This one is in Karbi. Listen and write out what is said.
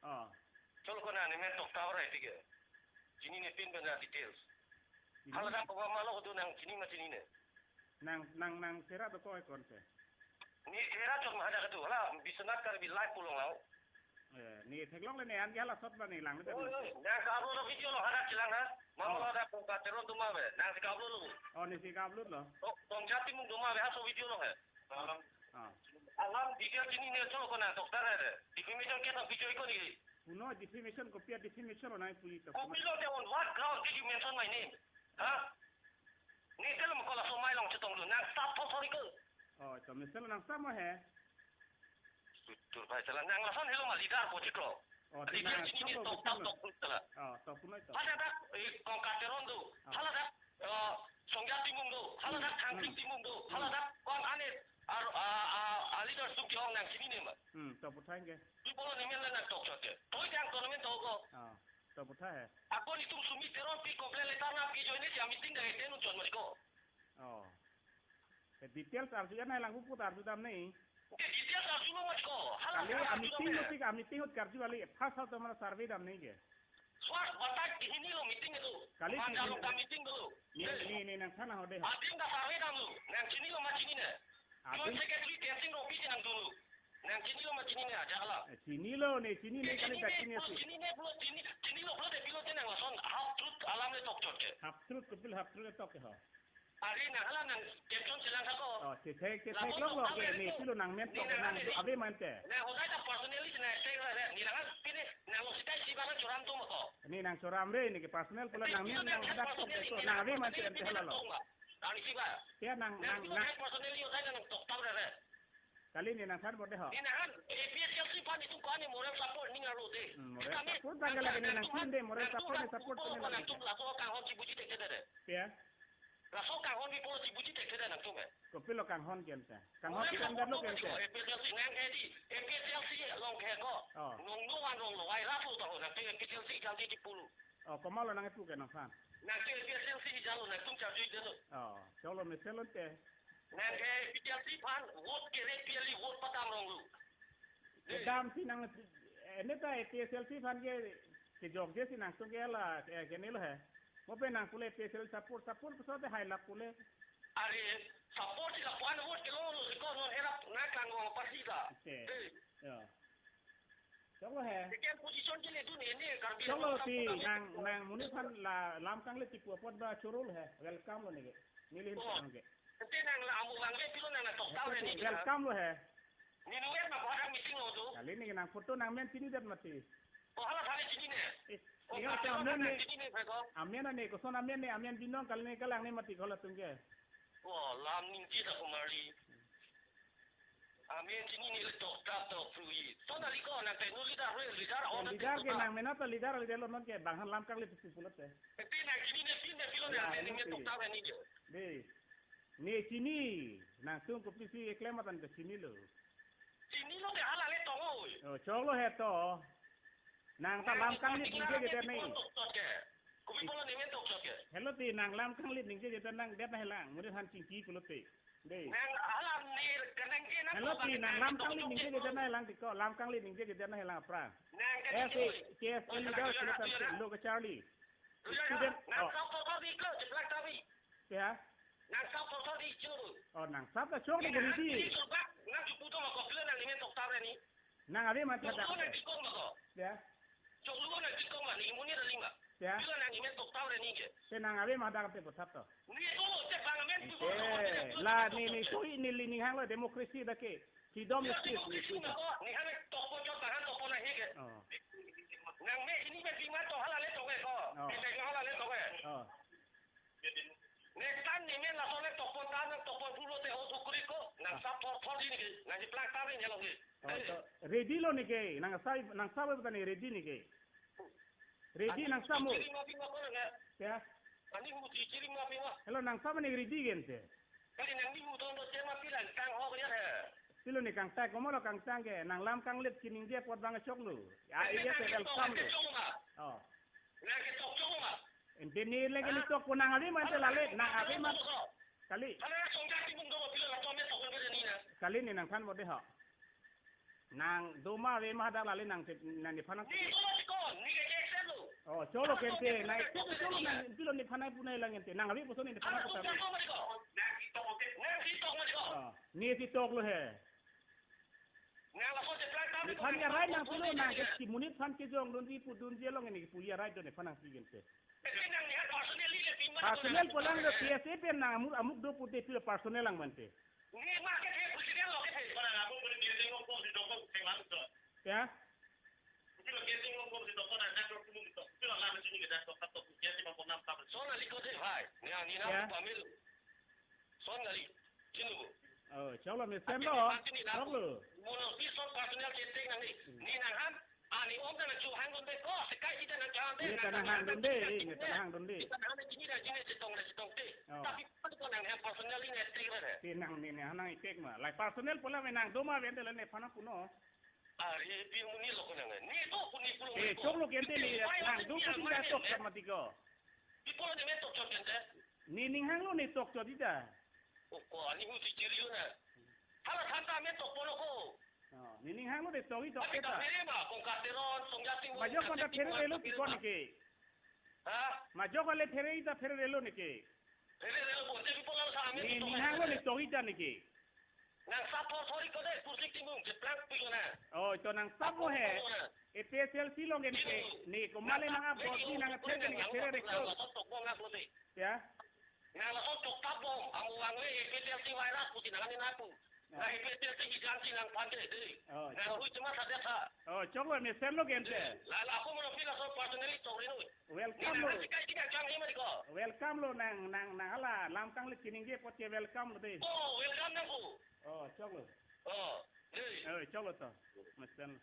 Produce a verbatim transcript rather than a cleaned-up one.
Oh. Cholo ko nang nemen tokta rai tike. Chinine pin benda details. Chinine. Hala dak ko malo ko tu nang chini ma chinine. Nang, nang, nang sera do ko ekon se. Ne sera chot ma hadak tu. Hala Biswanath Karbi live pulo lang. Eh, ne theklongle ne an ke hala sot ba ne lang. Oi, oi, nang ka upload video lo hadak chelang ha. Mama lo hadak Kongkat Teron doma ave. Nang si ka upload lo. Oh, ne si ka upload lo. Oh, Songja Timung doma ave, ha so video lo he. Alam. Ah. Alam detail chinine cholo ko nang tokta rai re. Defamation case nang pijoi ko neli. Puno defamation, kopi a-defamation lo nang puji to. Kopi lo te, on what ground did you mention my name? Ha? Ne te lo ko laso mai along chetong lo. Nang stop thor thor ko. Oh, to mesen nang stop mo he. Tur pai chala nang lason helo ma leader ko chiklo. Oh, leader nang chinine tok tok tok chala. Oh, tok punoi tok. Hala dak, eh, Kongkat Teron do. Ah. Hala dak, eh, Songja Timung do. Hala dak, hmm, Thangsing Timung do. Hala dak, kon ane, ar, a, a, a leader sum ke-ong nang chinine ma. Hmm, to puthot ke. Pi pulo nemen la nang tokchot ke. Toi jang tournament to ko. Ah, to puthot he. Ako netum Sumit Teron pi complain letter nangpijoi ne si a meeting dak attend un chot ma ko. Oh. Te details arju an hai lang pu arju dam ne. Te details arju lo mat ko. Hala kali arju a meeting dam lo ne. Tik a meeting hot karju kali. First hot mana survey dam ne ke. First batak hini lo meeting itu. Kali Manja lo ka meeting dulu. Ne, ne, ne nangthan ho de. Ading ka survey dam lo. Nang chinilo ma chinine. Ading. Joint secretary Tensing Robi si nangdun lo. Nang chinilo ma chinine ajak la. Eh, chinilo ne, chinine kali chinine, ta chinine pulo, si. Chinine pulo, chini, chinilo pulo te pilo te nang lason half truth alam le tokchot ke. Half truth, kopilo half truth le tok ke ho. Ari nang hala nang caption chelang ha ko. Oh, chethek, chethek lok lok ke, ne pilo nang men tok nang ave mante. Nang hodai ta personally nang attack ra re, ne lang pine nang lo sitai si ba nang choram tum ko. Ne nang choram re, ne ke personal pula nang men nang hadak tok ke, nang ave mante ante hala lo. Nang si ba. Ya nang, nang, nang personally hodai nang tok tam re re. Kali ne nangthan bor de ho. Ne nang A P H L C aphan itum ko-an ne moral support ning arlo de. Hmm, moral support bang kali ne nang tum de, moral support ne support ne nang tum laso kanghon chibuji tek de de. Ya. Laso kanghon mi pulo chibuji tek de nang tum he. Kopilo kanghon ke ante. Kanghon ke ante lo ke ante. A P H L C nang ke di, A P H L C along ke ko. Oh. Nong no wan rong lo, wai rapu tahu nang tum A P H L C jam di pulo. Oh, komatlo nang ipu ke nangthan. Nang tum A P H L C jalo nang tum charju de lo. Oh, cholo mesen lo te. Nang ke A P H L C aphan vote kere P L E vote padam rong lo. Kedam si nang, eh, ne ta A P H L C aphan ke, kejokje si nangtum ke la, eh, ke ne lo he. Mo pe nang pule A P H L C support, support puso te hai lap pule. Are, support si lapuan vote ke lo lo si ko non herap na kangong pasi ta. Oke. Eh. Ya. Choklo he. Second position ke le dun ne Karbi. Choklo Anglong ti support nang, nang monit aphan la lam kanglit chipu apot ba chorul he. Welcome lo ne ke. Neli hin. Oh. Ke. Ante nang la amu lang le pilo nang na tok tau he ne. Welcome lo he. Neli wet ma bodak meeting lo tu. Kali ne nang photo nang men chinidet mati. Oh, hala thale chinine. Eh, oh, tinggal hala amen ne. Chinine ko. Amen ne, koson amen ne, amen binong kali ne kalang ne mati ko latum ke. Oh, lam ningje ta kumari. Amen chinine le tok tap tok frui. Sona liko nang te nu leader re, leader on. Leader ke nang mena ta leader, leader lo non ke bang han lam kanglit pulo te. Te nang chinine pin de pilo nang te ne tok tau he ne ke. De. Ne chini, nangtum kopisi eklem atan ke chinilo. Chinilo de hala le tong oi. Oh, choklo he to. Nang ta lam kanglit ningje jedet ne. Kopi pulo nemen tokchot ke. Helo ti nang lam kanglit ningje jedet nang det na helang. Monit aphan chingki pulo te. De. Nang hala ne kanang ke nang. Helo ti nang lam kanglit ningje jedet na helang ti ko. Lam kanglit ningje jedet na helang apra. Nang ke. As a, as a leader, lo ke Charlie. Student, nang oh. Sap thor di ko, jeplak tabi. Ya. Nang sap thor thor di churu. Oh, nang sap ta chok ni guri di. Nang chupu to ma ko pilo nang nemen tok tau re ni. Nang ave ma thada. Nang tikong ma ko. Ya. Chok lu nang tikong ma ni muni ra lima. Ya. Pilo nang nemen tok tau re ni ke. Te nang ave ma dak te ko thap to. Ni to te bang men tu. Eh, la ni ni sui ni li ni hang lo democracy da ke. Freedom of speech ni sui. Ni hang tok po chok hang tok po na he ke. Oh. Nang me ini me bima to hala le tok e ko. Oh. Bima hala le tok e. Oh. Next time nemen laso le tokpon ta nang tokpon pulo te ho sukri ko nang sap thor thor di ni ke nang jeplak ta ni lo ni. Oh, to ready lo ni ke nang sai nang sai ba ni ready ni ke. Ready nang sai mo. Chiri ma pi ma ko nang. Ya. Ani mu chiri ma pi ma. Hello nang sai ni ready gen te. Kali nang ni mu ton do chema pi lang tang ho ya he. Pilo ni kangtai komatlo kangtang ke nang lam kanglit chiningje apot bang chok lo. Ya iya te welcome lo. Oh. Nang ke tok chok ma. Ente ni lagi ni tok ko nang ave ma ente lale, nang ave ma. Kali. Hala song jati mung do pilo la tome tok ko ni na. Kali ni nangthan mo de ha. Nang doma ave ma hadak lale nang te, nang nephan nang. Ni doma ti kon, ni ke accept lo. Oh, cholo kente, nang accept cholo nang, pilo nephan nang punai lang ente. Nang ave puson nephan nang putar. Nang doma ti kon. Nang si tok ma ti kon. Oh, ni si tok lo he. Nang laso je plan tam. Nephan ya right nang pulo nang ke si monit aphan kejongdunji pudunji along ini puya right do nephan nang si gente. Ese nang ni ha personally le pima. Personal pulang lo P S A pen nang amuk amuk do pute pilo personal lang mante. Ni ma ke the president lo ke the. Para abu pun dia tengok kok di doktor tengok tu. Ya. Pilo dia tengok kok di doktor dan doktor pun di doktor. Pilo lah mesti ni doktor satu dia cuma pun nampak. Son nangli ko the bhai. Ni ani Ya. na pamil. Son nangli. Chinu. Oh, choklo mesen lo. Choklo. Mono pi son personal chatting nangli. Hmm. Ni nang ham. Ani om ta nang chu hang kon de ko. Sekai kita nang chu hang de. Ye ta nang hang dun de, ye ta nang hang dun de. Kita nang hang de, ini dah jenis chetong dah chetong te. Oh. Tapi pen ko nang ham personal ini chatting re. Te nang ni nang nang chatting ma. Lai personal pula me nang doma ave ente la nephan nang puno. Ari pi muni lo ko nang. Ni to puni pulo. Eh, choklo kente ni nang do puni tok sama tiko. Pi pulo ni me tok chot kente. Nening hanglo ne tok chot ita. O ko ani hu si chiri na. Hala thanta me tok polo ko. Oh, nening hanglo ne tok i tok Tapi keta. Kaphere ma, kong kateron, kong jati mo, Majok konta kati phere mo, relo kaphere tikon ma. Ke. Ha? Majok ale phere ita phere relo ne ke. Phere relo bo, je pipo lang sa amin Nening hanglo ne tok ita ne ke. Nang sap thor thor iko de, Pursing Timung, je plang piko na. Oh, ito nang sap mo he. Piko na. A P H L C along ke ne ke. Ni ko male nang abot ni nang phere ne ke phere relo. Sap tok mo ngak lo de. Ya. Nang laso tok tap bom, amo wangle A P H L C virus pusi nang ani napu. Oh. Na A P H L C hijan si nang phan ke de. Oh, Nang chok. Hui cuma saja sa. Oh, choklo mesen lo gente. La la ako mo pila so personally tok rin ui. Welcome lo. Ni nang sikai sikai chang hima di ko. Welcome lo nang nang nang hala lam kang le kining je pot ke welcome lo de. Oh, welcome nang ku. Oh, choklo. Oh, de. Oh, choklo to. Mesen.